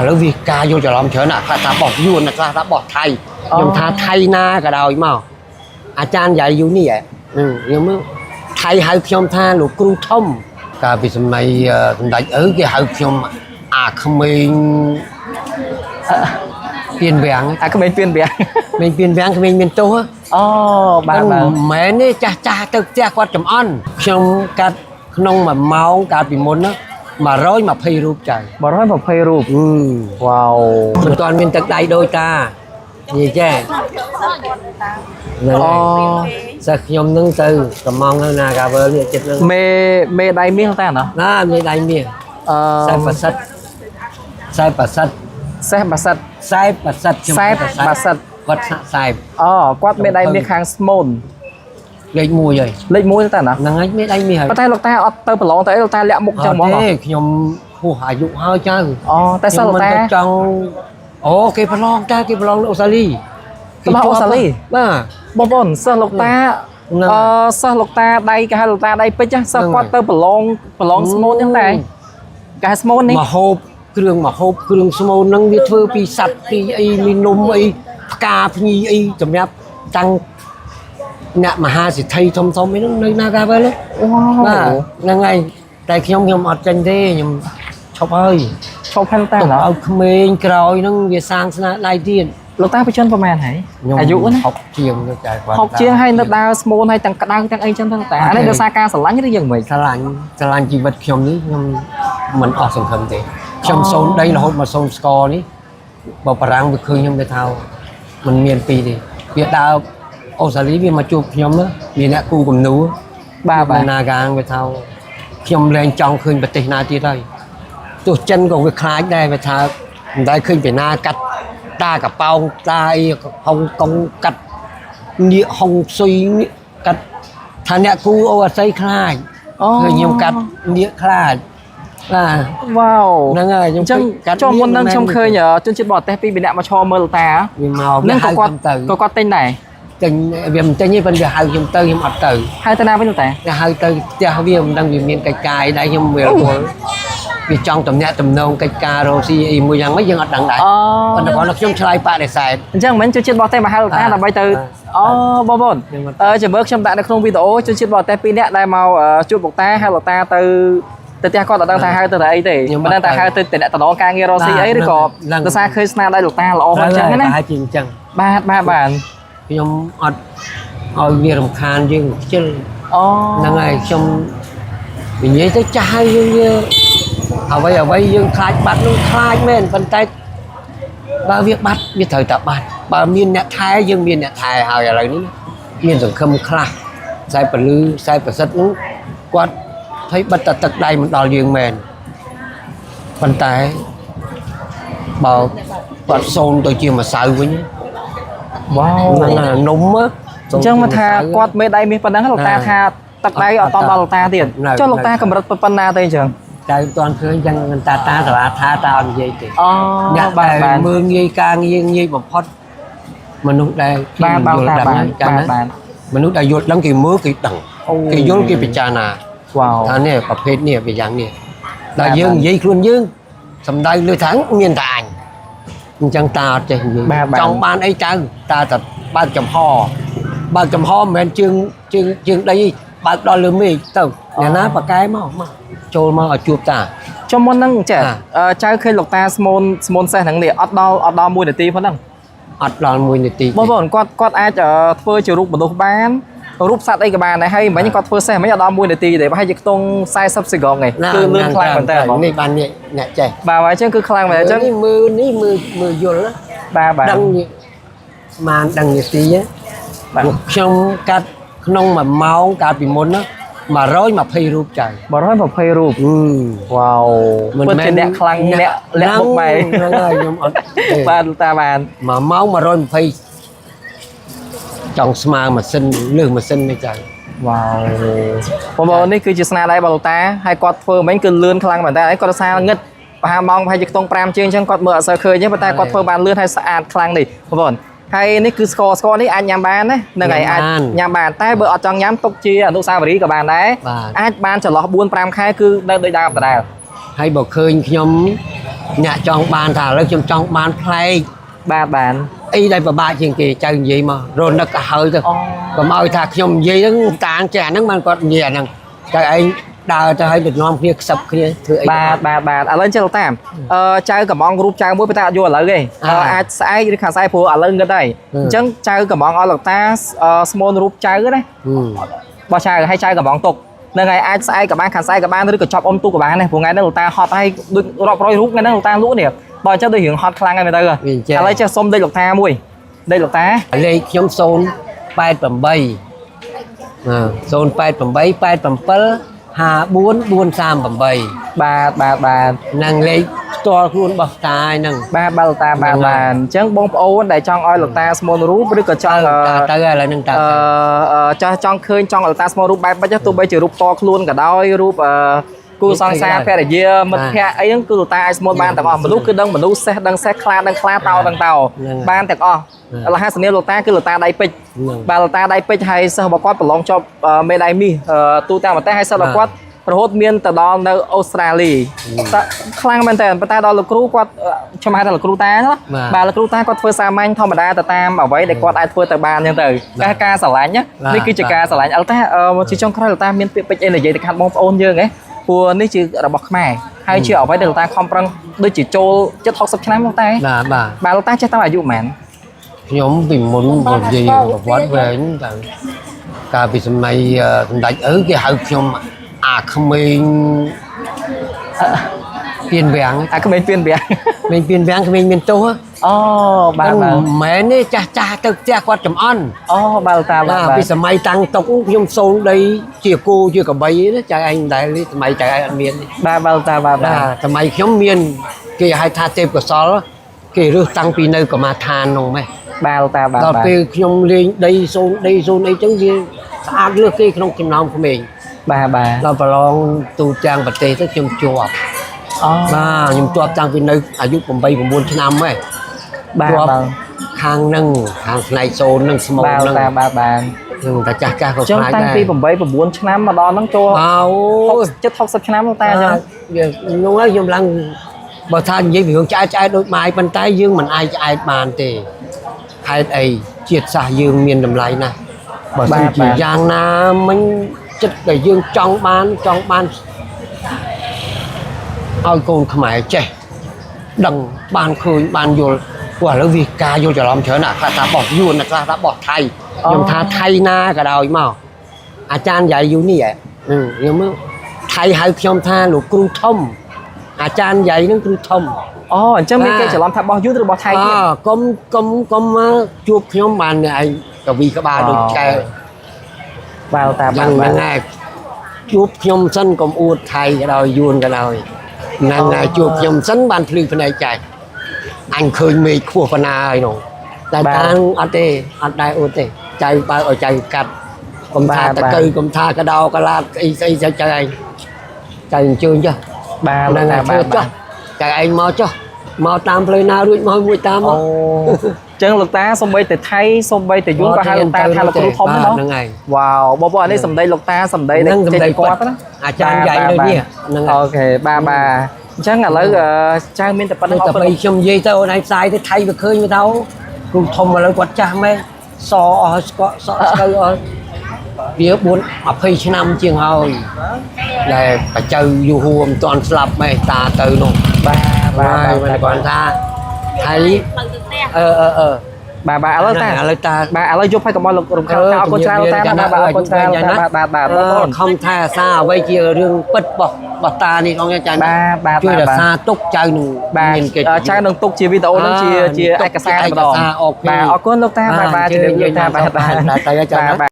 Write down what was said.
ឥឡូវវាការយល់ច្រឡំច្រើនណាស់ខ្លះថាបោះយួនខ្លះថាបោះថៃខ្ញុំថាថៃណាក៏ដោយមកអាចារ្យយាយយូនេះហ៎ខ្ញុំមើលថៃហៅខ្ញុំថាលោកគ្រូធំកាលពីសម័យសម្ដេចឪគេហៅខ្ញុំអាក្មេងពៀនវាំង អាក្មេងពៀនវាំង ក្មេងពៀនវាំងក្មេងមានទោស អូបាទបាទ មិនមែនទេចាស់ចាស់ទៅផ្ទះគាត់ចំអន់ខ្ញុំកាត់ក្នុង1ម៉ោងកាលពីមុនណា120រូបចៅ 120រូប អឺ វ៉ាវ មិនទាន់មានទឹកដៃដូចតានិយាយចេះហ្នឹង អូ ហើយសិស្សខ្ញុំនឹងទៅកំងនៅណាកាវើលនេះចិត្តនឹង មេមេដៃមាសតាណោះ ណាមានដៃមាស អឺ ខ្សែប្រសិទ្ធខ្សែប្រសិទ្ធ សេះបាសិត ខ្សែប្រសិទ្ធខ្ញុំ ខ្សែបាសិទ្ធ គាត់សាក់ខ្សែ អូគាត់មេដៃមាសខាងស្មូន លេខ1ហើយ លេខ1តាណោះ ហ្នឹងហើយមានដៃមាសហើយ ប៉ុន្តែលោកតាអត់ទៅប្រឡងទៅអីលោកតាលាក់មុខចឹងហ្មង អត់ទេខ្ញុំហួសអាយុហើយចៅ អូតែសិស្សលោកតា ខ្ញុំមិនទៅចង់អូគេប្រឡងតើគេប្រឡងនៅអូស្ត្រាលី ប្រឡងអូស្ត្រាលី បាទ បងប្អូនសិស្សលោកតា ហ្នឹង អឺសិស្សលោកតាដៃគេហៅលោកតាដៃពេជ្រសិស្ស ហ្នឹង គាត់ទៅប្រឡងប្រឡងស្មូនចឹងដែរគេហៅស្មូននេះ មហូបគ្រឿងមហូបគ្រឿងស្មូនហ្នឹងវាធ្វើពីសត្វពីអីមាននំអីផ្កាភ្ញីអីសម្រាប់តាំងអ្នកមហាសិទ្ធិធំធំអីហ្នឹងនៅណាកាវើល វ៉ា បាទ វ ហ្នឹងហើយតែខ្ញុំខ្ញុំអត់ចេញទេខ្ញុំឈប់ហើយ ឈប់ហើយលោកតា ទុក ណោះ ឲ្យក្មេងក្រោយហ្នឹងវាសាងស្នាដៃទៀត លោកតាបច្ចុប្បន្នប្រហែលហើយ ខ្ញុំ អាយុណា 60ជាងទៅចែគាត់ ហុកជាងហើយនៅដើរស្មូនហើយទាំងក្តៅទាំងអីចឹងទៅលោកតាអានេះដោយសារការស្រឡាញ់ឬយ៉ាងម៉េច ស្រឡាញ់ស្រឡាញ់ជីវិតខ្ញុំនេះខ្ញុំមិនអស់សង្ឃឹមទេខ្ញុំ អូ សូនដីរហូតមកសូនស្ករនេះបើបារាំងវាឃើញខ្ញុំទៅថាมันមានពីរទេវាដើរអូស្ត្រាលីវាមកជួបខ្ញុំណាមានអ្នកគូគំនូ បាទបាទ ណាកាងវាថាខ្ញុំលែងចង់ឃើញប្រទេសណាទៀតហើយទោះចិនក៏វាខ្លាចដែរវាថាមិនដែលឃើញពីណាកាត់តាកប៉ោងតាអីហុងកុងកាត់នាគហុងស៊ុយនាគកាត់ថាអ្នកគូអូអាស័យខ្លាច អូ ឃើញខ្ញុំកាត់នាគខ្លាចបាទ វ៉ាវ ហ្នឹងហើយខ្ញុំ អញ្ចឹង កាត់ ចុះមុនហ្នឹង នាគ ខ្ញុំឃើញជនជាតិបរទេសពីរម្នាក់មកឈរមើលលោកតា វាមក នឹង វាហៅ ក៏គាត់ ខ្ញុំទៅ ក៏គាត់ទិញដែរ ទិញវាមិនទិញទេប៉ុន្តែវាហៅខ្ញុំទៅខ្ញុំអត់ទៅ ហៅទៅណាវិញលោកតា វាហៅទៅផ្ទះវាមិនដឹងវាមានកិច្ចការអីដែរខ្ញុំវារវល់វាចង់តំណាក់តំណងកិច្ចការរកស៊ីអីមួយយ៉ាងម៉េចយើងអត់ដឹងដែរ អូ ប៉ុន្តែគាត់ខ្ញុំឆ្លើយបដិសេធ អញ្ចឹងមិនជនជាតិបរទេសមកហៅលោកតា បាទ ដើម្បីទៅ បាទ អូបងប្អូន ខ្ញុំអត់ អឺចាំមើលខ្ញុំដាក់នៅក្នុងវីដេអូជនជាតិបរទេសពីរនាក់ដែលមកជួបលោកតាហៅលោកតាទៅទៅផ្ទះគាត់អត់ដឹងថាហៅទៅអីទេ ខ្ញុំ មិនដឹងថាហៅទៅតំណតំណងការងាររកស៊ីអីឬក៏ ហ្នឹង ដោយសារឃើញស្នាដៃលោកតាល្អអញ្ចឹងណា ប្រហែលជាអញ្ចឹង បាទបាទបាទ ខ្ញុំអត់ឲ្យវារំខានយើងខ្ជិល អូ ហ្នឹងហើយខ្ញុំនិយាយទៅចាស់ហើយយើងវាអ្វីអ្វីយើងខ្លាចបាត់នោះខ្លាចមែនប៉ុន្តែបើវាបាត់វាត្រូវតែបាត់បើមានអ្នកថែយើងមានអ្នកថែហើយឥឡូវនេះមានសង្ឃឹមខ្លះខ្សែពលឺខ្សែប្រសិទ្ធនោះគាត់ថៃបិទតែទឹកដៃមិនដល់យើងមែនប៉ុន្តែបើគាត់សូនទៅជាម្សៅវិញ វ៉ាវ ហ្នឹងណានំណា អញ្ចឹងមកថាគាត់មេដៃមាសប៉ុណ្ណឹងលោកតាថាទឹកដៃអត់តដល់លោកតាទៀត នៅ ចុះលោកតាកម្រិតប៉ុណ្ណាទេអញ្ចឹង តែមិនទាន់ឃើញចឹងតាតាសាលាថាតាអត់និយាយទេ អូ អ្នក បាទបាទ ដែលមើលងាយការងារងាយបំផុតមនុស្សដែលគេ បាទបាទ យល់ដឹង តាបាទ ចឹងណា បាទបាទ មនុស្សដែលយល់ដឹងគេមើលគេដឹង អូ គេយល់គេពិចារណា វ៉ាវ ថានេះប្រភេទនេះវាយ៉ាងនេះ បាទ ដល់យើងនិយាយខ្លួនយើងសំដៅលើថាមានតែអញអញ្ចឹងតាអត់ចេះនិយាយ បាទបាទ ចង់បានអីទៅតាតែបើកចំហបើកចំហមិនមែនជើងជើងជើងដីទេបើកដល់លើមេឃទៅអ្នកណាប៉ាកែមកមកចូលមកឲ្យជួបតា ចុះមុនហ្នឹងចេះ បាទ អឺចៅឃើញលោកតាស្មូនស្មូនសេះហ្នឹងនេះអត់ដល់អត់ដល់1នាទីផងហ្នឹង អត់ដល់1នាទី បងប្អូនគាត់គាត់អាចធ្វើជារូបមនុស្សបានរូបសត្វអីក៏បានដែរហើយមិញគាត់ធ្វើសេះមិញអត់ដល់1នាទីទេប្រហែលជាខ្ទង់40សេកុងឯងគឺលឿនខ្លាំងមែនតើបង នេះបាននេះអ្នកចេះ បាទបាទអញ្ចឹងគឺខ្លាំងមែនអញ្ចឹង នេះមើលនេះមើលមើលយល់ណា បាទបាទ ដឹងនេះស្មានដឹងនាទីណា បាទ ខ្ញុំកាត់ក្នុង1ម៉ោងកាលពីមុនណា120រូបចៅ 120រូប អឺ វ៉ាវពិតជាអ្នកខ្លាំងអ្នកលាក់មុខបែរ ហ្នឹងហើយខ្ញុំអត់ទេ បាទលោកតាបាន 1ម៉ោង120ចង់ស្មើម៉ាស៊ីនលើសម៉ាស៊ីននេះចៅ វ៉ាវបងប្អូននេះគឺជាស្នាដៃរបស់លោកតាហើយគាត់ធ្វើមិញគឺលឿនខ្លាំងមែនតើហើយគាត់សារងឹតប្រហែលម៉ោងប្រហែលជាខ្ទង់5ជាងអញ្ចឹងគាត់មើលអត់សូវឃើញទេប៉ុន្តែគាត់ធ្វើបានលឿនហើយស្អាតខ្លាំងនេះបងប្អូនហើយនេះគឺស្ករស្ករនេះអាចញ៉ាំបានណាហ្នឹងហើយអាចញ៉ាំបានតែបើអត់ចង់ញ៉ាំទុកជាអនុស្សាវរីយ៍ក៏បានដែរ បាទ អាចបានចន្លោះ4 5ខែគឺនៅដូចដើមដដែល ហើយបើឃើញខ្ញុំ អ្នកចង់បានថាឥឡូវខ្ញុំចង់បានប្លែក បាទបាន អីដែលពិបាកជាងគេចៅនិយាយមករនឹកឲ្យហើយទៅ អូ កុំឲ្យថាខ្ញុំនិយាយហ្នឹងតាងចេះអាហ្នឹងបានគាត់និយាយអាហ្នឹងចៅឯងដើរទៅឲ្យទៅនាំគ្នាខ្សឹបគ្នាធ្វើអី បាទបាទបាទឥឡូវចេះលោកតាអឺចៅកំងរូបចៅមួយប៉ុន្តែអត់យកឥឡូវទេ អ่า អាចស្អែកឬខាងស្អែកព្រោះឥឡូវងឹតហើយ ហឹម អញ្ចឹងចៅកំងឲ្យលោកតាអឺស្មូនរូបចៅណា ហឹម បោះចៅឲ្យចៅកំងទុកហ្នឹងហើយអាចស្អែកក៏បានខាងស្អែកក៏បានឬក៏ចប់អុំទូកក៏បានដែរព្រោះថ្ងៃហ្នឹងលោកតាហត់ហើយដូចរាប់រយរូបថ្ងៃហ្នឹងលោកតាលក់នេះដល់អញ្ចឹងដូចរឿងហត់ខ្លាំងហើយមើលទៅ វាអញ្ចឹង ឥឡូវចេះសុំដេកលោកតាមួយដេកលោកតា លេខខ្ញុំ088អឺ088 87 54 438 បាទបាទបាទ ហ្នឹងលេខផ្ទាល់ខ្លួនរបស់តាឯហ្នឹង បាទបាទលោកតាបាទ ហ្នឹងហើយ បាទអញ្ចឹងបងប្អូនដែលចង់ឲ្យលោកតាស្មូនរូបឬក៏ចង់ តាទៅឥឡូវហ្នឹងតា អឺអឺចង់ចង់ឃើញចង់ឲ្យលោកតាស្មូនរូបបែបម៉េចទោះបីជារូបតខ្លួនក៏ដោយរូបអឺគូសង្សារភរិយាមិត្តភក្តិអីហ្នឹងគឺលោកតាអាចស្មូនបានទាំងអស់មនុស្សគឺដឹងមនុស្សសេះដឹងសេះខ្លាដឹងខ្លាតោដឹងតោបានទាំងអស់លហសនាលោកតាគឺលោកតាដៃពេជ្រ ហ្នឹង បាទលោកតាដៃពេជ្រហើយសិស្សរបស់គាត់ប្រឡងជាប់មេដាយមាសទូទាំងប្រទេសហើយសិស្សរបស់គាត់រហូតមានទៅដល់នៅអូស្ត្រាលីតើខ្លាំងមែនតើប៉ុន្តែដល់លោកគ្រូគាត់ខ្ញុំហៅថាលោកគ្រូតាណាបាទលោកគ្រូតាគាត់ធ្វើសាមញ្ញធម្មតាទៅតាមអ្វីដែលគាត់អាចធ្វើទៅបានអញ្ចឹងទៅការការស្រឡាញ់ណានេះគឺជាការស្រឡាញ់អលតាជាចុងក្រោយលោកតាមានពាក្យពេចន៍អីនិយាយទៅខាត់បងប្អូនយើងហ៎ព្រោះនេះជារបស់ខ្មែរហើយជាអ្វីដែលលោកតាខំប្រឹងដូចជាចូលជិត60ឆ្នាំលោកតា បាទបាទ បាទលោកតាចេះតាំងអាយុប៉ុន្មាន ខ្ញុំពីមុនបើនិយាយប្រវត្តិវែងទៅកាលពីសម័យសម្ដេចឪគេហៅខ្ញុំអាក្មេងពៀនវាំង អាក្មេងពៀនវាំង ក្មេងពៀនវាំងក្មេងមានទោស អូបាទបាទ មិនមែនទេចាស់ចាស់ទៅផ្ទះគាត់ចំអន់ អូបាទលោកតាបាទ បាទ បាទ ពីសម័យតាំងតុកខ្ញុំសូនដីជាគោជាក្របីណាចៅឯងមិនដែលទេសម័យចៅឯងអត់មានទេ បាទបាទលោកតាបាទបាទ បាទសម័យខ្ញុំមានគេហៅថាទេពកោសលគេរើសតាំងពីនៅកម្មាឋាននោះម៉េះ បាទលោកតាបាទបាទ ដល់ពេលខ្ញុំលេងដីសូនដីសូនអីចឹងវាស្អាតលើសគេក្នុងចំណោមក្មេង បាទបាទ ដល់ប្រឡងទូទាំងប្រទេសទៅខ្ញុំជាប់ អូ បាទខ្ញុំជាប់តាំងពីនៅអាយុ8 9ឆ្នាំហ៎ បាទ ជាប់ បាទ ខាងហ្នឹងខាងផ្នែកសូនហ្នឹងស្មូន បាទ ហ្នឹង តាបាទបាទ ហ្នឹងតែចាស់ចាស់ក៏ ចឹង ខ្លាចដែរ តាំងពី8 9ឆ្នាំមកដល់ហ្នឹងចូល អោ ជិត60ឆ្នាំលោកតាចឹង វានោះហើយខ្ញុំឡើងបើថានិយាយពីរឿងឆ្អែតឆ្អែតដូចម៉ាយប៉ុន្តែយើងមិនអាចឆ្អែតបានទេហេតុអីជាតិសាសន៍យើងមានតម្លៃណាស់បើសិនជាយ៉ាងណាមិញចិត្តដែលយើងចង់បានចង់បានឲ្យកូនខ្មែរចេះដឹងបានឃើញបានយល់ព្រោះឥឡូវវាការយល់ច្រឡំច្រើនណាស់ខ្លះថាបោះយួនខ្លះថាបោះថៃខ្ញុំថាថៃណាក៏ដោយមកអាចារ្យយ៉ៃយូនេះហ៎ខ្ញុំមើលថៃហៅខ្ញុំថាលោកគ្រូធំអាចារ្យយ៉ៃហ្នឹងគ្រូធំ អូអញ្ចឹងមានគេច្រឡំថាបោះយួនឬបោះថៃទៀត អកុំកុំកុំមកជួបខ្ញុំបានឯងកវីក្បាលដូចកែ បាទតាបា យ៉ាង ទបាទ ហ្នឹងហើយជួបខ្ញុំសិនកុំអួតថៃក៏ដោយយួនក៏ដោយហ្នឹងហើយជួបខ្ញុំសិនបានភ្លឺភ្នែកចែកអញឃើញមេឃខ្ពស់ប៉ុណ្ណាហើយនោះតែតាំងអត់ទេអត់ដែរអួតទេចៅបើឲ្យចៅកាត់កុំថាតកៅកុំថាកដោកឡាតអីស្អីចៅចៅឯងចៅអញ្ជើញចុះ បាទ ហ្នឹង តា ហើយធ្វើចុះ បាទបាទ ចៅឯងមកចុះមកតាមផ្លូវណារួចមកមួយតាម អូ មក អញ្ចឹងលោកតាសំបីតែថៃសំបីតែយួនក៏ហៅលោកតាថាលោកគ្រូធំដែរ ហ្នឹងហើយ វ៉ាវបងប្អូនអានេះសម្ដីលោកតាសម្ដី ហ្នឹងសម្ដី គាត់ណា អាចារ្យយ៉ៃនៅនេះហ្នឹងហើយ អូខេបាទបាទអញ្ចឹងឥឡូវចៅមានតែប៉ុណ្្នឹង តែ អរគុណ បីខ្ញុំនិយាយទៅអូនឯងផ្សាយទៅថៃវាឃើញវាទៅគ្រូធំឥឡូវគាត់ចាស់ម៉េះសអស់ស្កក់សក់ស្កូវអស់វា4 20ឆ្នាំជាងហើយដែលបច្ចៅយូហួរមិនទាន់ស្លាប់ម៉េះតាទៅនោះ បាទបាទ ហើយមិន បាទ គាត់ថាថៃ ផ្លូវទៅផ្ទះ អឺអឺអឺ បាទបាទឥឡូវតា ឥឡូវតា បាទឥឡូវយប់ហើយកុំឲ្យលោករំខានតាអរគុណច្រើនតាបាទបាទអរគុណច្រើនតាបាទបាទបាទបងប្អូន ខំថែអាសាអ្វីជារឿងពិតរបស់របស់តានេះអង្គចា បាទបាទ ជួយរ បាទ ក្សាទុកចៅនឹង បាទ មានកិច្ច ចៅនឹងទុកជាវីដេអូនឹងជាជាឯកសារម្ដង ឯកសារអូខេ បាទអរគុណលោកតាបាទបាទជម្រាបលាតាបាទបាទ បាទទៅចា បាទ